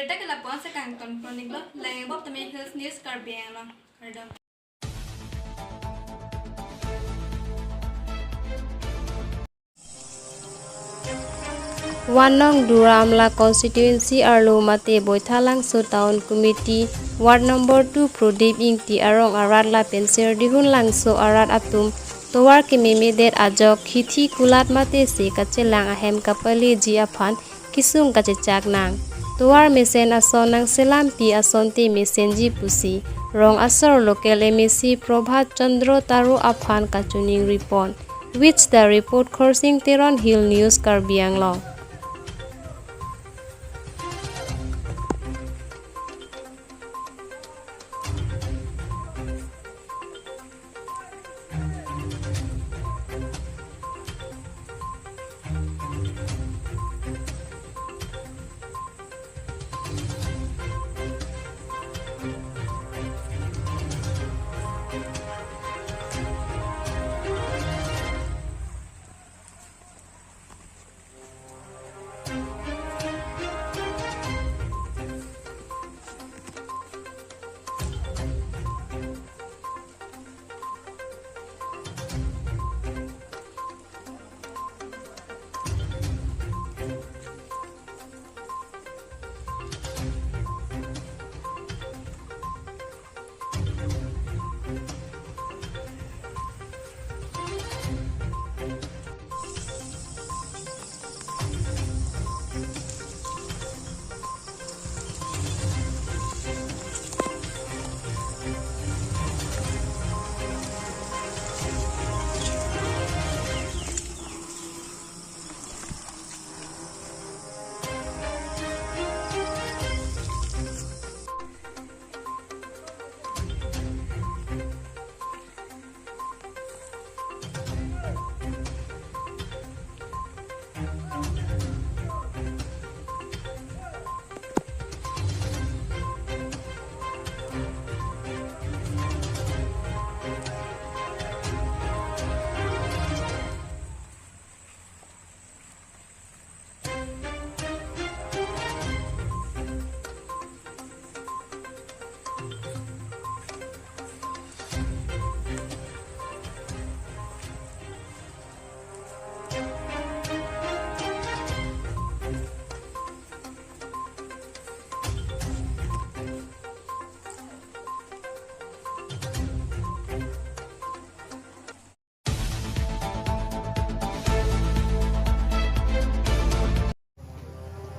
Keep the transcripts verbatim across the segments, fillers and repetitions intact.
Birta ke lapu-an si kangton kronik lo, lang-e bom tame Hills News Karbi Anglong. Kardom. One nong Duar Amla constituency arlo mate Baithalangso Town Committee, Ward number two Prodip Ingti arong arat lapen Serdihun Langso arat atum tovar kememedet ajok hithi kulat mate se kachelang ahem kapaleji aphan kesung kachechak nang. Tovar mesen ason nangselampi asonte mesenji pusi rong asor local M A C Prabhat Chandra Taro aphan kachiningri pon. With the report, Khorsing Teron, Hill News, Karbi Anglong.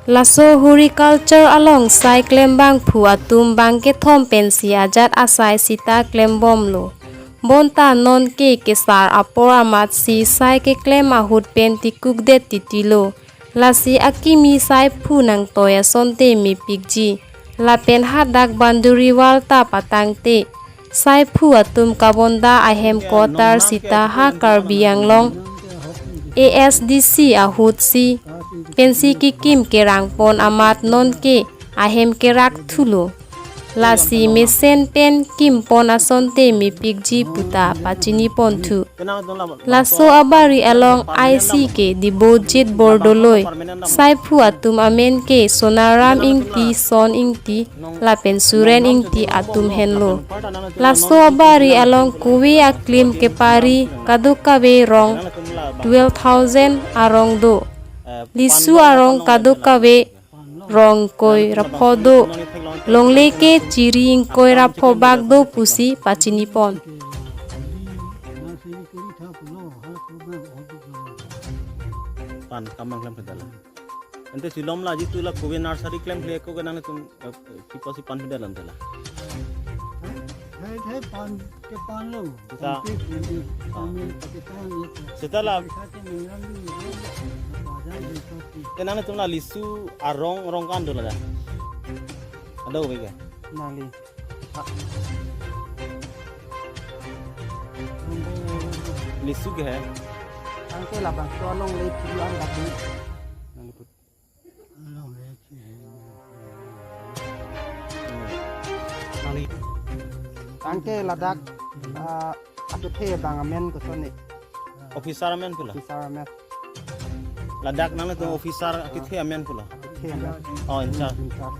Laso horticulture along sai klembangphu atum bang kethom pensi ajat asai sita klembomlo. Bonta nonke kesar apor amatsi sai keklem ahut pen tikukdet titilo. Lasi akimi saiphu nangtoi asonte mepikji. Lapen hadak boundary wall ta patangte. Saiphu atum kabonda ahem kotar sita ha Karbi Anglong A S D C ahutsi pensi kekim kerangpon amat nonke ahem kerak thulo. Lasi mesen pen kimpon asonte mepikji puta pachiniponthu. Laso abari along I C ke Dibojit Bordoloi, saiphu atum amen ke Sonaram Ingti, Son Ingti, lapen Suren Ingti atum henlo. Laso abari along kove aklim kepari kadokave rong twelve thousand arong do. Lisu arong kadokave rong ingkoi ra pho do. Longle ke chiri ingkoi ra pho bak do pusi pachinipon. Pan kamang klem kedala. Ante silom la jitu la kove nursery klem kle ko kenang tum, eh, kipo si pan beda lam tela. Hai, hai, pan ke pan lo. Sita. Pan ke, pan ke, pan ke, pan ke, pan ke. Sita la. Sita ke mengram di ni. Bajar de sati. Kenang tum la lisu arong rong kan do la da. Ada ko bega. Nangli. Lisu ke hai? Tangke labang so along le chiri an batu. Nangli put. Nangli. Tangke ladak, ah, akethe abang amen kosonne. Officer amen pulo. Officer amen. Ladak nangtum officer akethe amen pulo. Akethe amen. Oh, in charge. In charge.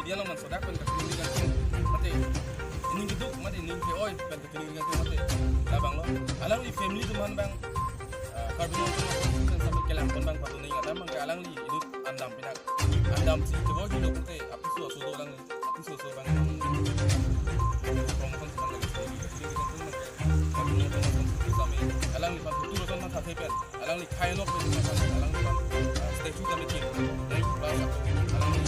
media along man sodak pen kachiningri kangtung mate, ining keduk mate ining ke-oi pen kachiningri kangtung mate labanglo. Alangli family atum aphan abang, ah, Karbi Anglong Autonomous Council sami kelangpon abang patu ning alam abang ke alangli inut andam pinak andam si kevo gilo mate apiso aso do alangli. Apiso aso abang promotion si abang lagi. Alangli aphan photo roson mathathe pen, alangli khai anok pen, alangli aphan, ah, statue kami kim. Nai plus alangli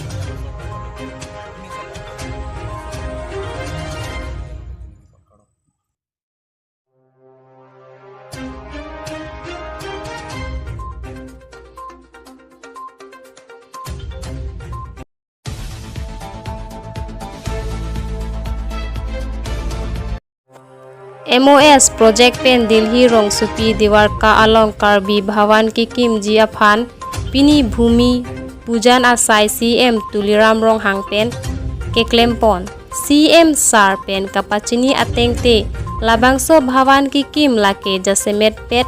M O S project pen Delhi rongsopi Dwarka along Karbi Bhavan kekimji aphan pini Bhumi Pujan asai C M Tuliram Ronghang pen keklempon. C M sir pen kapachini atengte labangso Bhavan kekim lake jasemet pet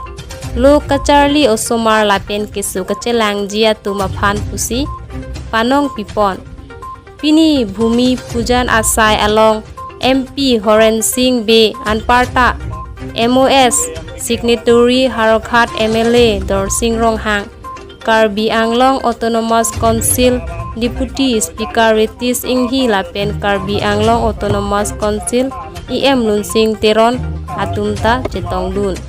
lo kacharli osomar lapen keso kachelangji atum aphan pusi panong pipon. Pini Bhumi Pujan asai along M P Horen Sing Bey anparta M O S signatory Howraghat M L A Dorsing Ronghang, Karbi Anglong Autonomous Council Deputy Speaker Ritesh Enghi lapen Karbi Anglong Autonomous Council E M Lunsing Teron atum ta chetongdun.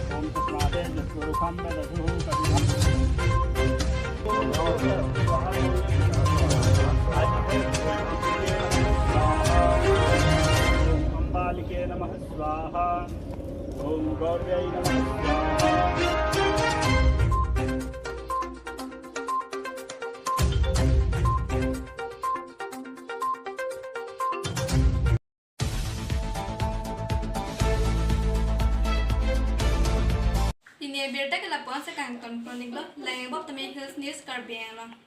Pini abirta ke lapu-an si kangton kronik lo, langibom tame Hills News Karbi Anglong.